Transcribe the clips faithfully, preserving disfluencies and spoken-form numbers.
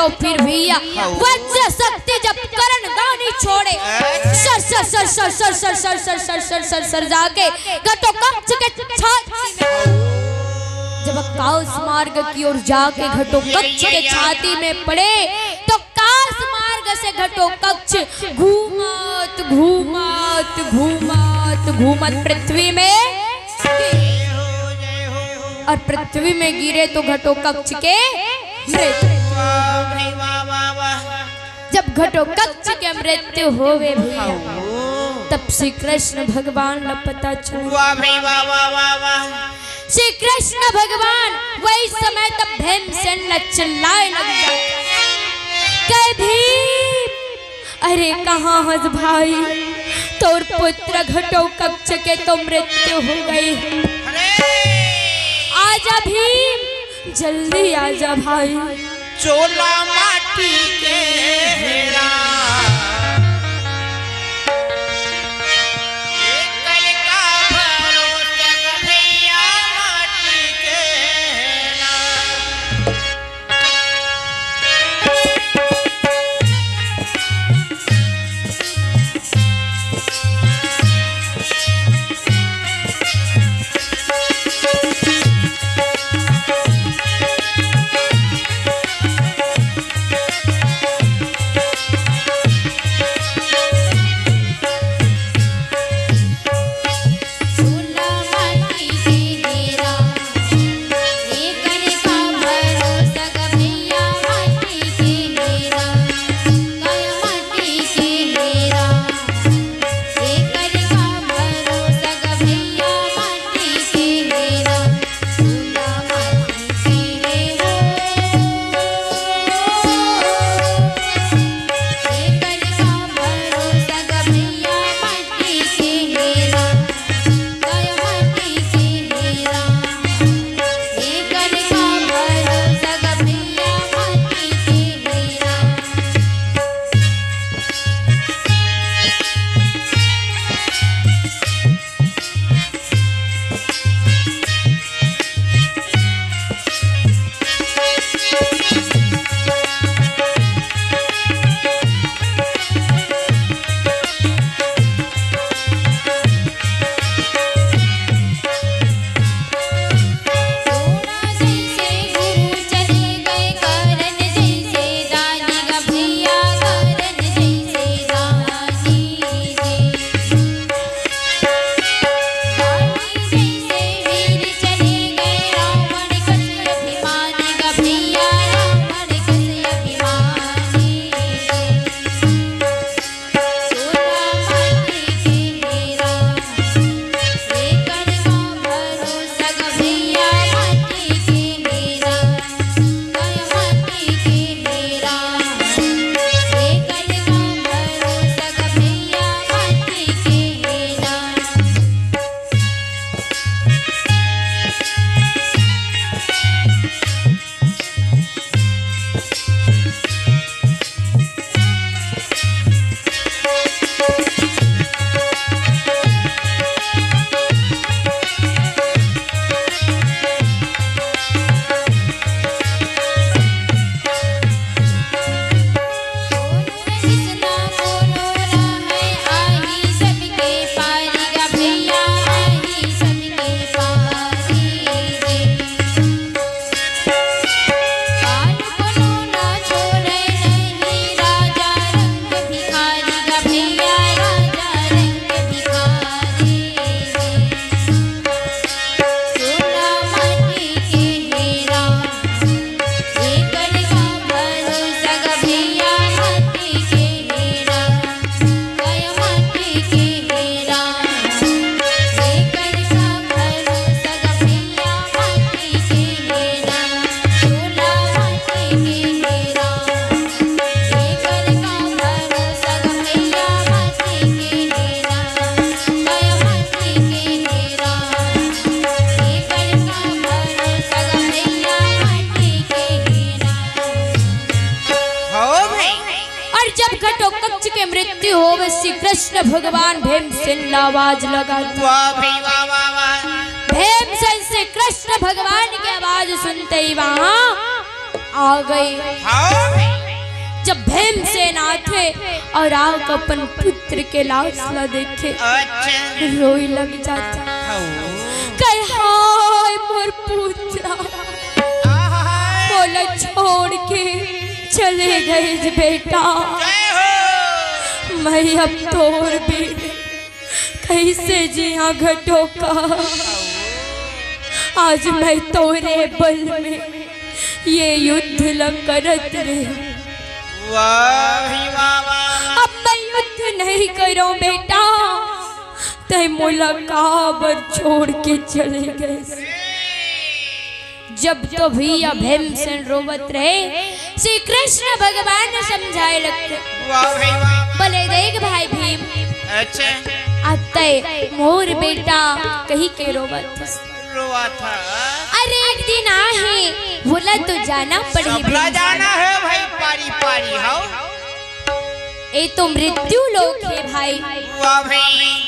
तो फिर भैया, वज्र शक्ति जब करण गानी छोड़े, sir sir sir sir sir sir sir sir sir sir sir sir जाके घटोकक्ष के छाती में, जब कास मार्ग की ओर जाके घटोकक्ष के छाती में पड़े, तो कास मार्ग से घटोकक्ष घूमत घूमत घूमत घूमत पृथ्वी में, और पृथ्वी में गिरे तो घटोकक्ष के मृत्यु। जब घटोकक्ष के मृत्यु होवे भैया, तब श्री कृष्ण भगवान ला पता चल, वाह भाई, वाह, वाह, वाह, वाह। श्री कृष्ण भगवान वही समय तब भीमसेन ला चिल्लाए लग जाते, कहे, "भीम, अरे कहाँ हस भाई, तोर पुत्र घटोकक्ष के तो मृत्यु हो गई। आजा भीम, जल्दी आजा भाई।" चोला माटी के हेरा, एकर का भरोसा भैया माटी के हेरा। हो भाई। और जब घटोत्कच के मृत्यु होवे, श्री कृष्ण भगवान भीमसेन ला आवाज लगाथे। वाह भाई, वाह, वाह, वाह। भीमसेन श्री कृष्ण भगवान के आवाज सुनते ही वहाँ आ गए। हाँ भाई। जब भीमसेन आथे और आके अपन पुत्र के लाश ला देखे, अच्छा। रोई लग जाथे। हाँ। कहे, "हाय मोर पुत्र, आहा। मोला छोड़ के चले गए बेटा, जय हो। मैं अब तोर बिन कइसे जिया घटोका? आज मैं तोरे बल में ये युद्ध ल करत रहे। वाह भाई, वाह, वाह, वाह। अब मैं युद्ध नहीं करूं बेटा, तै मोला काबर छोड़ के चले गए?" जब तो भैया भीमसेन रोवत रहे, श्री कृष्ण भगवान समझाए लगथे। वाह भाई, वाह, वाह। बोले, "देख भाई भीम, अच्छा। अतै मोर बेटा कही के रोवत हस।" रोवा था। अरे एक दिन आहे, वोला तो जाना पड़ही सबला भीम। जाना है भाई, पारी पारी, हाव। ए तो मृत्यु लोक हे भाई। वाह भाई।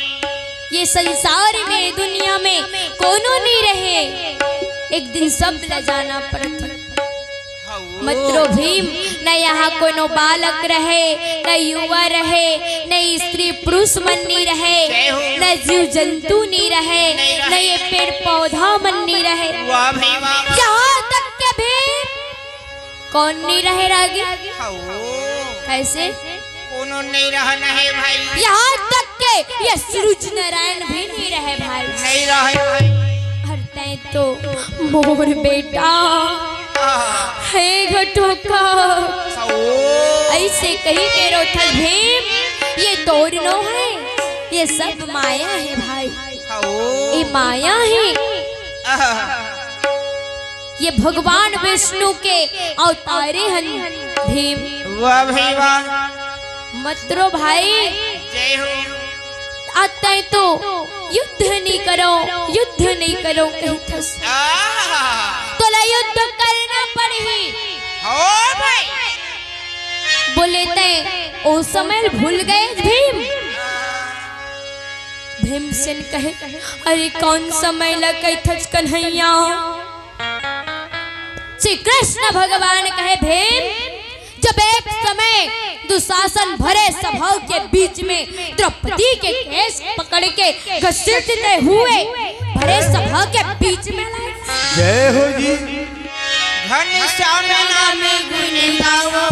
ये संसार में, दुनिया में कोनो नहीं रहे, एक दिन सब ल जाना पड़थे। हाँ। मत रो भीम, न यहाँ कोनो बालक रहे, न युवा रहे, न स्त्री पुरुष मन नहीं रहे, जय हो। न जीव जंतु नहीं रहे, नहीं रहे। न ये पेड़ पौधा मन नहीं रहे। वाह भाई, वाह, वाह। यहाँ तक के भीम कौन नहीं रहे रागी? हाँ। कैसे? कोनो नहीं रहा नहीं भाई। यहाँ तक के ये सूरज नारायण भी नहीं रहे भाई। नहीं रहे भाई। अरे तै तो मोर बेटा। आह। हे घटोका। हाँ। ऐसे कही के रोथस भीम, ये तोर नो है, ये सब माया है भाई। हाँ। ये माया है। आह। ये भगवान विष्णु के अवतारे हन भीम। वाह भाई वाह। मत रो भाई। जय हो। अतै तो युद्ध नहीं करो, युद्ध नहीं करो कहिथस। आहा। तोला युद्ध करना पड़ही। हो भाई। बोले तै ओ समय भूल गए भीम। भीमसेन कहे, "अरे कौन समय ला कहिथस कन्हैया?" श्री कृष्ण भगवान कहे, "भीम, जब एक समय दुशासन भरे सभा के बीच में द्रौपदी के केश पकड़ के घसीटते हुए भरे सभा के बीच में लाए।" जय हो जी। घनश्याम नाम गुण गावो,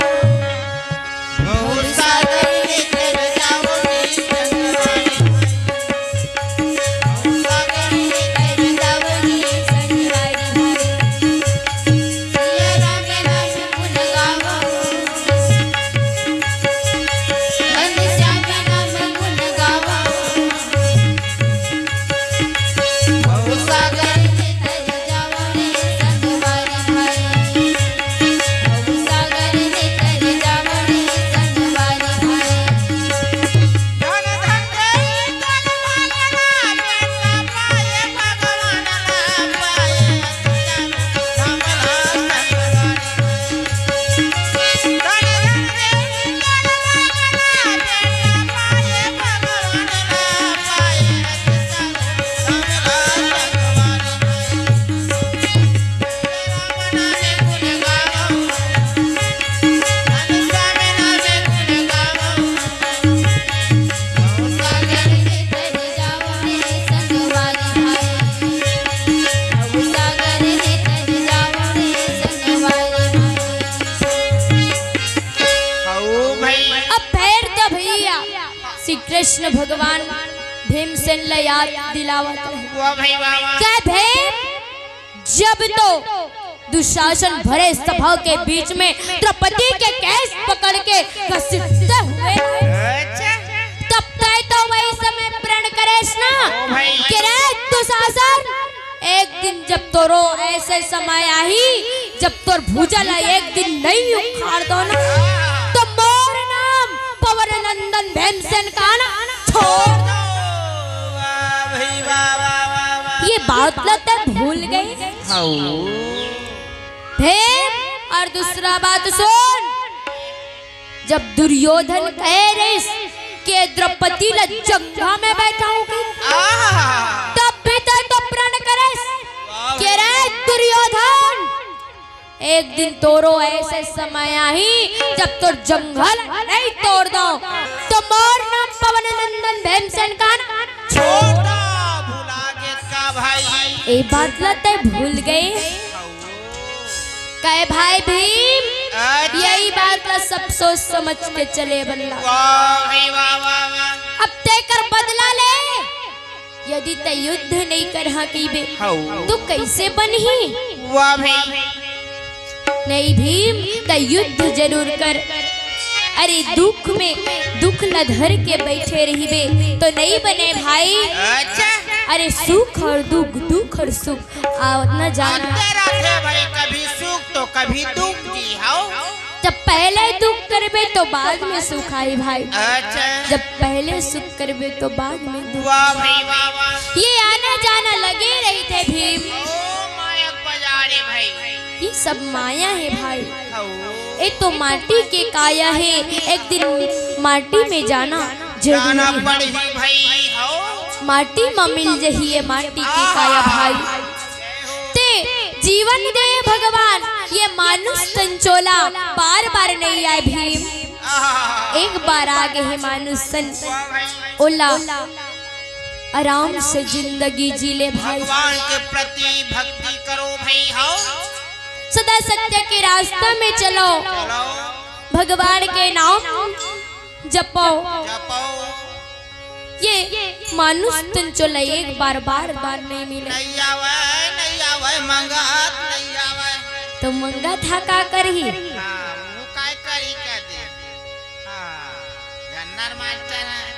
भवसागर में तर जावो रे संगवारी। अब फेर तो भैया श्री कृष्ण भगवान भीमसेन ला याद दिलावत रहे। वाह भाई वाह, वाह। कहे भीम, जब तो दुशासन भरे सभा के बीच में द्रौपदी के केश पकड़ के घसीटते हुए अच्छा। तब तय तो वही समय प्रण करेस ना ओ भाई। कि रे दुशासन, एक दिन जब तोरो ऐसे समय आही, जब तोर भुजा ला एक दिन नहीं उखाड़ दो ना, तो मोर नाम पवन नंदन भीमसेन का ना छोड़ दो। वाह भाई, वाह, वाह, वाह, वाह। ये बात ला तै भूल गए। हाउ। भीम, और दूसरा बात सुन, जब दुर्योधन कहे रहिस कि द्रौपदी ला जंघा में बैठाऊंगी, आहा। तब भी तै तो प्रण करेस वाह कि भाई। रे दुर्योधन, एक दिन तोरो ऐसे समय आही, जब तोर जंघल नहीं तोड़ दो, तो मोर नाम पवन नंदन भीमसेन का ना। छोटा भुला गे का भाई? ए बात ला तय भूल गए। कहे भाई भीम, अच्छा। यही बात ला सब सोच समझ के चले बल्ला। वाह भाई, वाह, वाह, वाह। अब तेकर बदला ले, यदि तय युद्ध नहीं करहा कहिबे, हौ। तो कैसे बनही? वाह भाई। नहीं भीम, तय युद्ध जरूर कर। अरे दुख में दुख ला धर के बैठे रहिबे तो नहीं बने भाई। अच्छा। अरे सुख और दुख, दुख और सुख, आ, उतना जाना। अंतर आथे भाई, कभी सुख तो कभी दुख जी, हौ। जब पहले दुख करबे तो बाद में सुख आई भाई। अच्छा। जब पहले सुख करबे तो बाद में दुख। वाह भाई, वाह, वाह। ये आना जाना लगे रहिथे भीम। ओ माया बाजारे भाई। ये सब माया है भाई। हौ। ये तो माटी के काया है, एक दिन माटी में जाना जरूरी जाना है। पड़ही भाई, हौ। माटी में मिल जही ये माटी के काया भाई। ते जीवन दे भगवान, ये मानुष तन चोला बार बार नहीं आए भीम। एक बार आ गए हे मानुष तन, ओला आराम से जिंदगी जी ले भाई। भगवान के प्रति भक्ति करो भाई, हौ। सदा सत्य के रास्ता में चलो, चलो। भगवान के नाम जपो। जपो। ये मानुष तन चोला एक बार, बार, बार नहीं मिले। नहीं आवे, नहीं आवे, मंगत नहीं आवे। तो मंगत हा का करही? हाँ, वो काय करही कह दे। हाँ, झन्नर मास्टर है।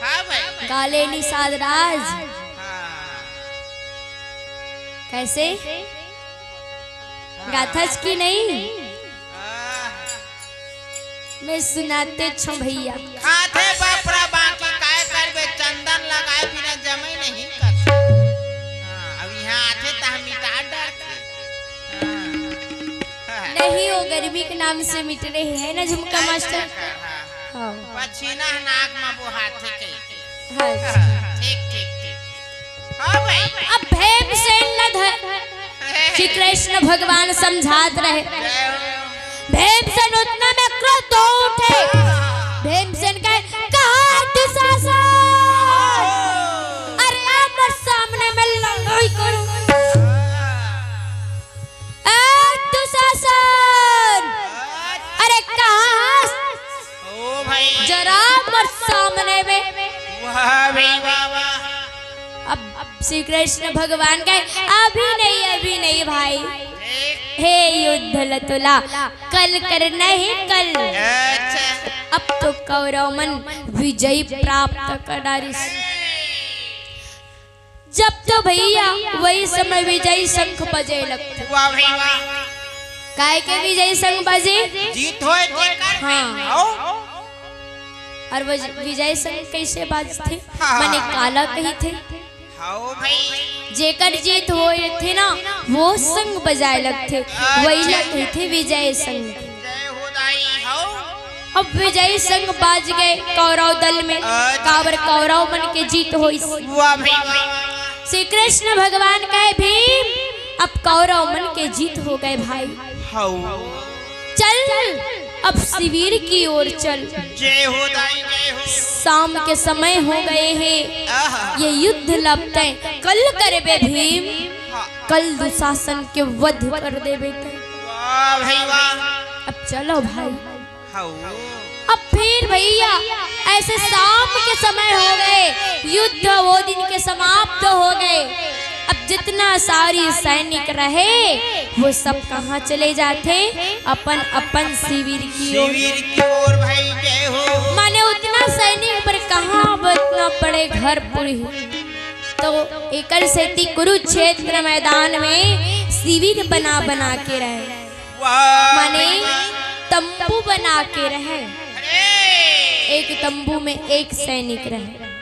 हाँ भाई। गाले निषाद राज। हाँ। कैसे? हाँ। गाथस की नहीं? हाँ। मैं सुनाते छो भैया। खाथे बापरा बाकी काय करबे, चंदन लगाए बिना जमे नहीं करथे। हाँ, अब यहाँ आथे त हम मिटा डरथे। हाँ। नहीं, वो गर्मी के नाम से मिट रहे हैं ना झुमका अच्छा, मास्टर। अच्छा, हाँ। हाँ। पछीना नाक में बोहाथे कहिके। हाँ। ठीक, ठीक, ठीक। हाँ भाई। अब भीमसेन ला धर श्री कृष्ण भगवान समझात रहे। भीमसेन उतना में क्रोध हो उठे। भीमसेन कहे, "कहाँ दुशासन? अरे, हमर सामने में लड़ाई करो। ए दुशासन, अरे, कहाँ हस?" ओ भाई। जरा मोर सामने में। वाह भाई, वाह, वाह। अब, अब श्री कृष्ण भगवान कहे, "अभी नहीं, अभी नहीं भाई। ठीक। हे युद्ध ला तोला कल करना है, कल।" अच्छा। अब तो कौरव मन विजय प्राप्त कर डारिस। जब तो भैया वही समय विजय शंख बजे लगथे। वाह भाई वाह। काय के विजय शंख बजे? जीत होय तेकर। हाँ। आओ। और वो विजय शंख कैसे बाजथे? हाँ। माने काला कहिथे। हाओ भाई। जेकर जीत होय रथे ना, वो शंख बजाए लगथे, अच्छा। वही ला कहिथे विजय शंख। जय हो दाई, हाओ। अब विजय शंख बाज गए कौरव दल में, अच्छा। काबर कौरव मन के जीत होइस। वाह भाई वाह। श्री कृष्ण भगवान कहे, "भीम, अब कौरव मन के जीत हो गए भाई। हाओ। चल, अब शिविर की ओर चल। जय हो दाई, जय हो।" शाम के समय हो गए हे। आहा। ये युद्ध ला अब तैं कल करबे भीम, हाँ। कल दुशासन के वध कर देबे तैं। वाह भाई वाह। अब चलो भाई। हाओ। अब फिर भैया ऐसे शाम के समय हो गए, युद्ध वो दिन के समाप्त हो गए। अब जितना सारी सैनिक रहे, वो सब कहाँ चले जाथे? अपन अपन शिविर की ओर। शिविर की ओर भाई जय हो। माने उतना सैनिक पर कहाँ अब इतना बड़े घर पुरी। तो एकर सेती कुरुक्षेत्र मैदान में शिविर बना बना के रहे। वाह। माने तंबू बना के रहे। अरे। एक तंबू में एक सैनिक रहे।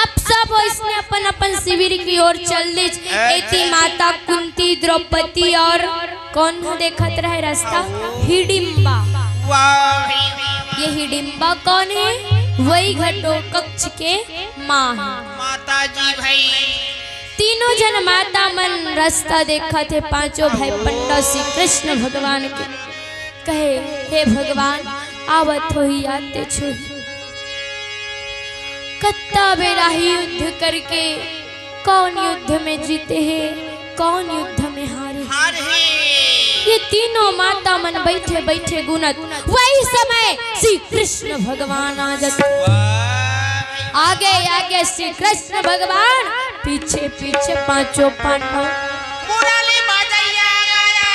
अब सब ओइसने अपन अपन शिविर की ओर चल दिस। अच्छा। एती माता कुंती, द्रौपदी और कौन ह देखत रहे रास्ता? हिडिम्बा। वाह। ये हिडिम्बा कौन है? वही घटोत्कच के माँ है। माता जी भाई। तीनों झन माता मन रस्ता देखत हे, पांचों भाई पंडा श्री कृष्ण भगवान के कहे, "हे भगवान, आवत होही, आते छुही।" कत्ता बेरा ही युद्ध करके कौन युद्ध में जीते हे, कौन युद्ध में हारे हे। हार हे। ये तीनों माता मन बैठे बैठे गुनत, वही समय श्री कृष्ण भगवान आ जाते। वाह। आगे आगे श्री कृष्ण भगवान, पीछे पीछे पांचों पांडव। मुरली बजैया गाया।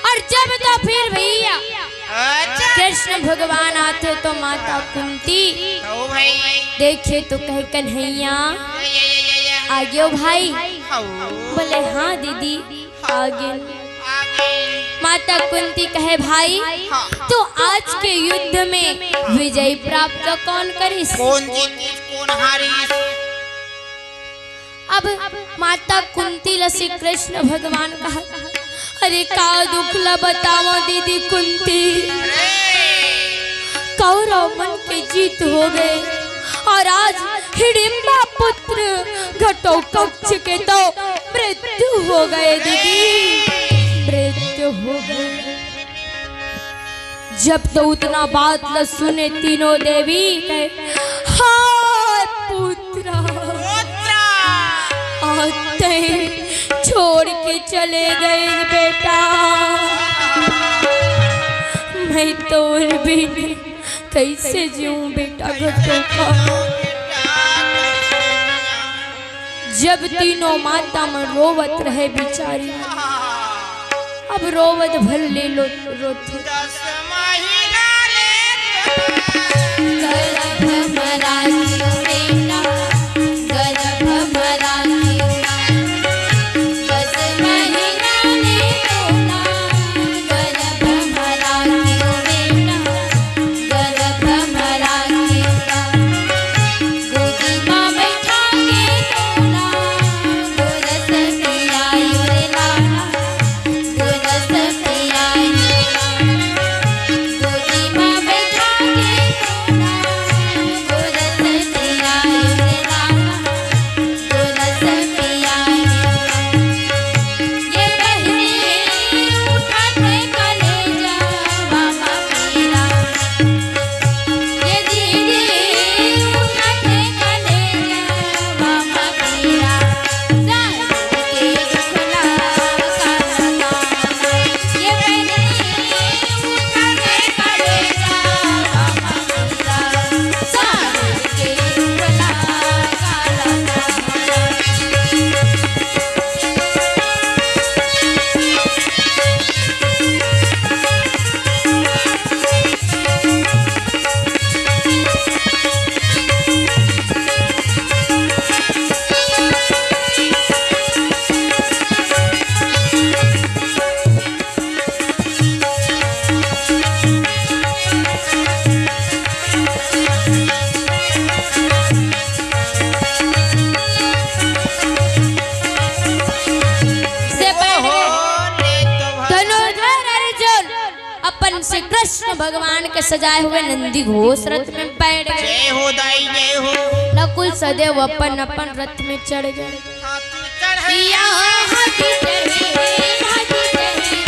और जब तो फिर भैया अच्छा। कृष्ण भगवान आथे तो माता कुंती तो भाई। देखे तो कहे, "कन्हैया, ये, ये, ये, ये। आ गयो भाई?" हाँ। बोले, "हाँ दीदी, आ गए।" आ गए। माता कुंती कहे, "भाई, हाँ। तो आज के युद्ध में विजय प्राप्त कौन करिस?" कौन जीतिस, कौन हारिस? अब माता कुंती ल श्री कृष्ण भगवान कहा, "अरे का दुख ल बतावं दीदी कुंती, कौरव मन के जीत हो गए और आज हिडिम्बा पुत्र घटोत्कच के तो मृत्यु हो गए दीदी, मृत्यु हो गए।" जब तो उतना बात ल सुने तीनों देवी कहे, "हाय पुत्रा, आज तैं छोड़ के चले गए बेटा, मैं तोर बिन कैसे जीऊं बेटा घटोत्कच।" जब तीनों माता मन रोवत रहे बिचारी, अब रोवत भर ले लो, रोथे। दस महीना ले गर्भ मरा के बेटा, गर्भ मरा के माँ। दस महीना ले तोला, गर्भ मरा के बेटा, गर्भ मरा के माँ। गोदी मा बैठा के तोला, गोरस पियायो रे लाला, गोरस पियायो रे लाला। गोदी मा बैठा के तोला, गोरस पियायो रे लाला, गोरस पियायो रे लाला। ये बहिनी उठाथे कलेजवा मा पीरा। से पहले धनुर्धर अर्जुन अपन श्री कृष्ण भगवान के सजाए हुए नंदी घोष रथ में बैठ गए। जय हो दाई, जय हो। नकुल सहदेव अपन अपन रथ में चढ़ गए। हाथी चढ़े, हाथी चढ़े, हाथी चढ़े,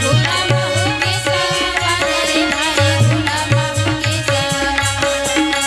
घोड़ा महू के सवार रे भाई, घोड़ा महू के सवार।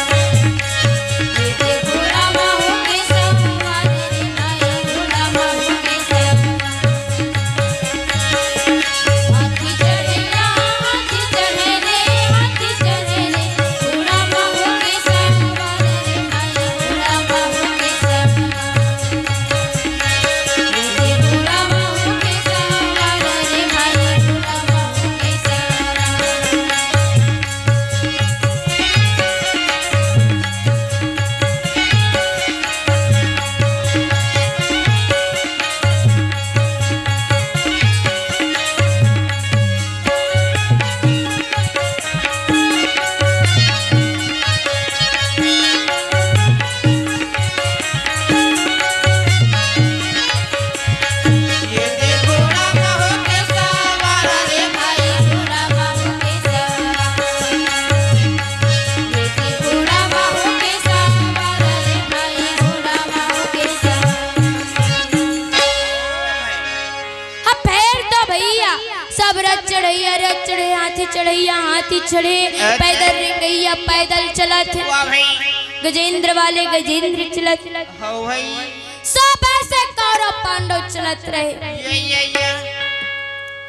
हाथी चढ़े, अच्छा। पैदल रेंगइया पैदल चलत हे। वाह भाई। गजेंद्र वाले गजेंद्र चलत। हो भाई। सब ऐसे कौरव पांडव चलत रहे। ये, ये, ये।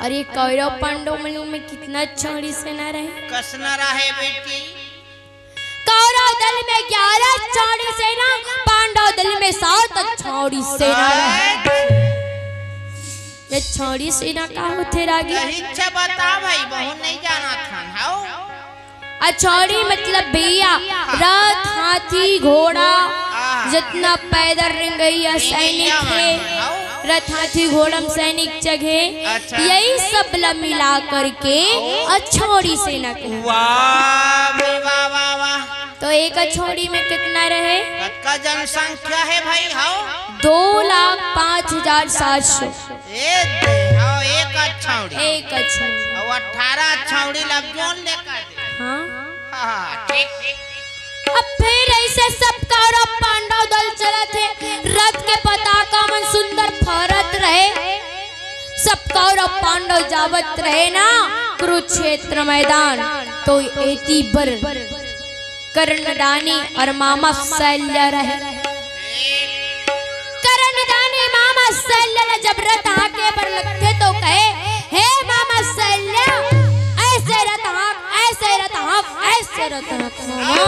अरे, कौरव पांडव मन में कितना छौड़ी सेना रहे। कसना रहे बेटी। कौरव दल में ग्यारह छौड़ी सेना, पांडव दल में सात छौड़ी सेना रहे। ये छौड़ी सेना का होथे रागी? यही छे बता भाई, बहुत नहीं जानत हन, हौ? अछौड़ी मतलब भैया, रथ, हाथी, घोड़ा, हाँ। जितना पैदल रेंगइया सैनिक हे, हाँ। रथ, हाथी, घोड़ा म सैनिक चघे, अच्छा। यही सब ला मिला करके अछौड़ी सेना कहे। वाह भाई, वाह, वाह, वाह। तो एक अछौड़ी में कितना रहे? कतका जनसंख्या हे भाई, हौ? दो लाख पाँच हजार सात सौ। ए दे, हौ, एक अछौड़ी। एक अछौड़ी। अउ अठारह अछौड़ी ला जोन ले कर दे। हाँ। हाँ, ठीक, ठीक। अब फिर ऐसे सब कौरव पांडव दल चलत हे, रथ के पताका मन सुंदर फहरत रहे, सब कौरव पांडव जावत रहे ना कुरुक्षेत्र मैदान, तो एती बर कर्णदानी अउ मामा सैल्या रहे। कर्णदानी मामा सैल्या ला जब रथ हाँके बर लगथे तो कहे, "हे मामा सैल्या, ऐसे रथ हाँक, ऐसे रथ हाँक, ऐसे रथ हाँक मामा,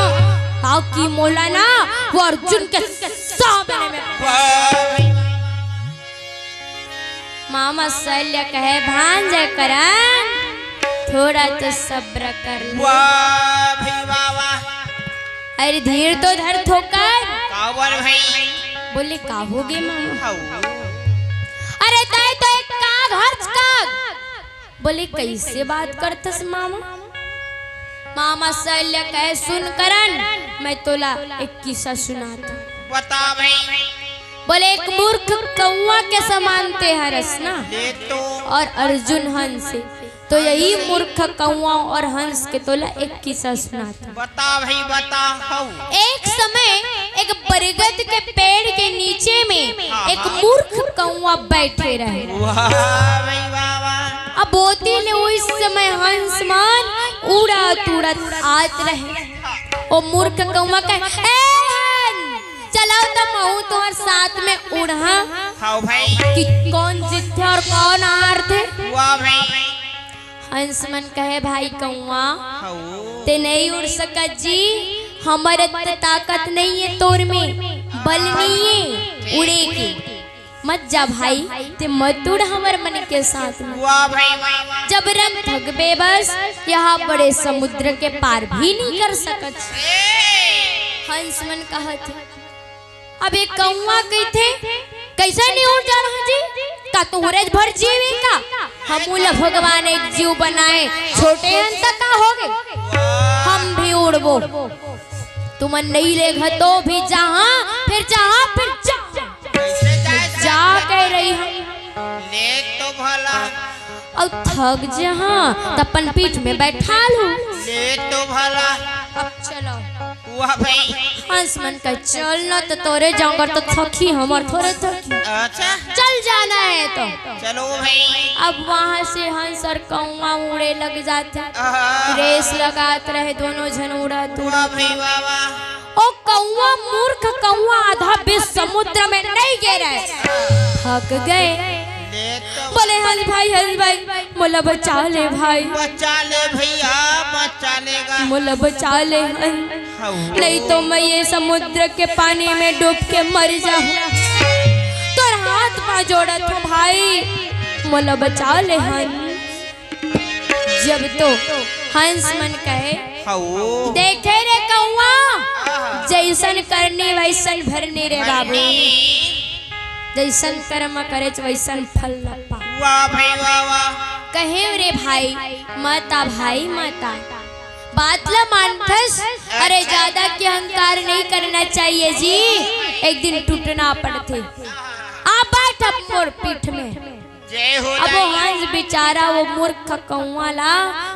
ताकि मोला ना वो अर्जुन के सामने में।" वाह भाई। मामा सैल्या कहे, "भांज करण, थोड़ा तो सब्र कर ले।" वाह भाई, वाह, वाह। अरे धीर तो धर थोकन। काबर भाई? बोले, "का होगे मामा?" हौ। "अरे तैं तो एक काग हरस काग।" बोले, "कइसे बात करथस मामा?" मामा सैल्या कहे, "सुन करण, मैं तोला एक किस्सा सुनात हूँ।" बता भाई। बोले, "एक मूर्ख कौवा के समान तैं हरस ना, ले तो। और अर्जुन हंस हे, तो यही मूर्ख कौवा और हंस के तोला एक किस्सा सुनात हूँ।" बता भाई, बता, हौ। एक समय एक बरगद के पेड़ के नीचे में हाँ, एक हाँ। मूर्ख कौवा बैठे रहे। वाह भाई, वाह, वाह। अब ओती ले उस समय हंस मन उड़त उड़त आत रहे। ओ मूर्ख कौवा कहे, "ए हंस, चलव त महूँ तोर साथ में उड़हा।" हौ भाई। कि कौन जीतथे और कौन हारथे। वाह भाई। हंस मन कहे, "भाई कौवा, हौ। तैं नइ उड़ सकत जी, हमर अतना ताकत नइ हे तोर में, बल नइ हे उड़े के। मत जा भाई, तैं मत उड़ हमर मन के साथ में।" वाह भाई, वाह, वाह। जब रथ थकबे बस, यहाँ बड़े समुद्र के पार भी नइ कर सकत। हंस मन कहत हे, अब ये कौवा कहिथे, "कइसे नइ उड़ जान हो जी? का तुँहरे भर जीव हे का? हमू ला भगवान एक जीव बनाए, छोटे हन त का होगे? हम भी उड़बो। तुमन नइ लेगहा तो भी जाहाँ, फिर जाहाँ, फिर जाहाँ।" कइसे जाए जा सकत कह रही हूँ। ले तो भला। अउ थक जाहाँ, त अपन पीठ में बैठा लू। ले तो भला। अब चलो। वाह भाई। हंस मन कहे, "चल ना, त तोरे जाँगर त थकही, हमर थोरे थकही।" अच्छा। चल जाना हे तो। चलो भाई। अब वहाँ से हंस और कौवा उड़े लग जाथे। आहा। रेस लगात रहे दोनों झन उड़त उड़त। वाह भाई, वाह, वाह। ओ कौवा, मूर्ख कौवा, आधा बीच समुद्र में नइ गे रहे, थक गे। ले तो बोले, "हंस भाई, हंस भाई, मोला बचा ले भाई। बचा ले भैया, बचा लेगा। मोला बचा ले हंस, हौ। नइ तो मैं ये समुद्र के पानी में डूब के मर जाहूँ। तोर हाथ पाँव जोड़त हूँ भाई, मोला बचा ले हंस।" जब तो हंस मन कहे, हौ। "देखे रे कौवा, आहा। जइसन करनी वइसन भरनी रे बाबू। भरनी। जइसन कर्म करेच वइसन फल ल पा।" वाह भाई, वाह, वाह। कहे, "रे भाई, मत आ भाई, मत आ। बात ल मानथस, अरे अच्छा। ज्यादा के अहंकार नइ करना चाहिए जी, एक दिन टूटना पड़थे। आ बैठ अब मोर पीठ में।" जय हो अब वो दाई। हंस बेचारा वो मूर्ख कौवा ला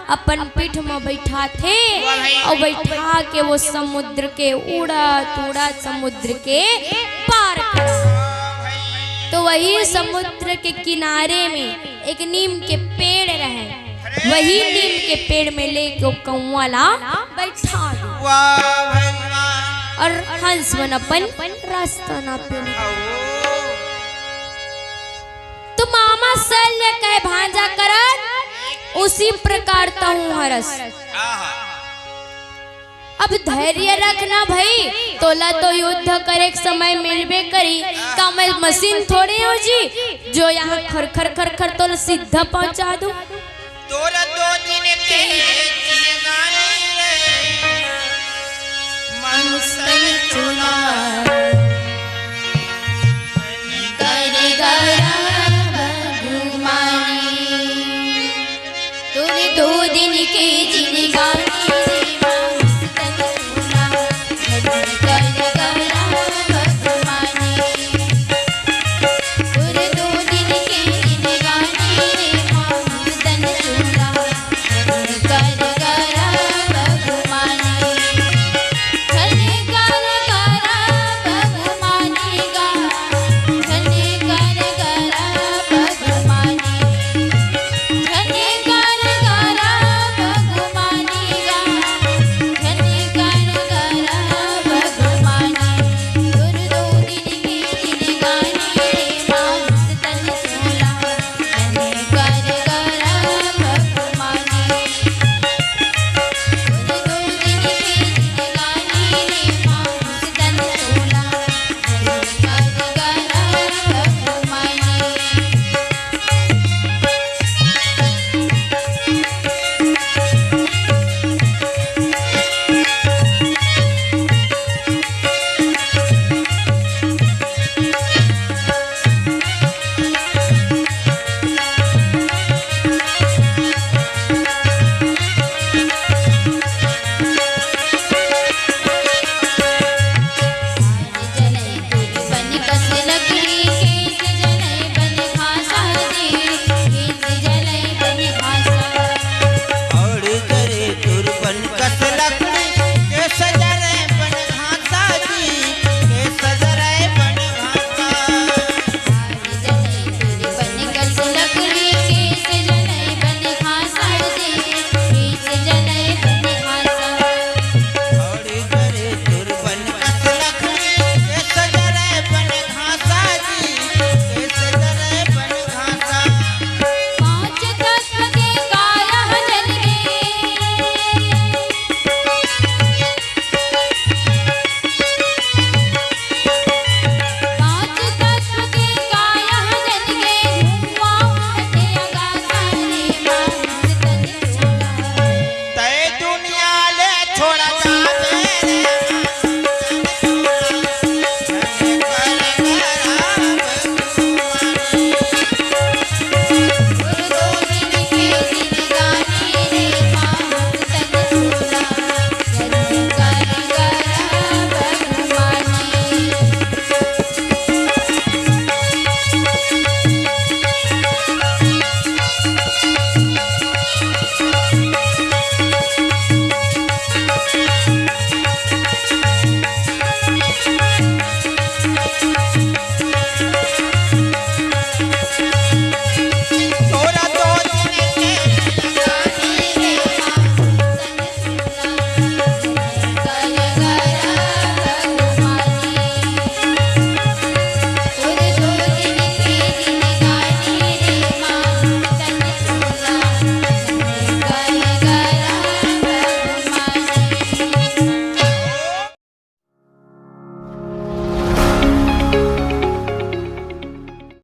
अपन पीठ म बैठाथे, वाह भाई। अउ बैठा के वो समुद्र के उड़त उड़त समुद्र के पार कर। तो वही समुद्र के किनारे में एक नीम के पेड़ रहे। अरे वही नीम के पेड़ में लेके ओ कौआ ला बैठा दे। वाह भगवान। और हंस मन अपन रास्ता नापे लगे। तो मामा शल्य कहे भांजा करत, उसी प्रकार तहूं हरस। आहा। अब धैर्य रखना भाई, तोला तो युद्ध करे के समय मिलबे करी। का मैं मशीन थोड़े हो जी, जो यहाँ खर खर खर खर तोला सीधा पहुंचा दूं। तोरा दो दिन के जिंदगानी रे, मन तन चुना। कर गौरव गुमानी। तोरे दो दिन के जिंदगानी रे, मानुष तन चुना। कर गौरव गुमानी। तोरे दो दिन के जिंदगानी रे, मानुष तन चुना।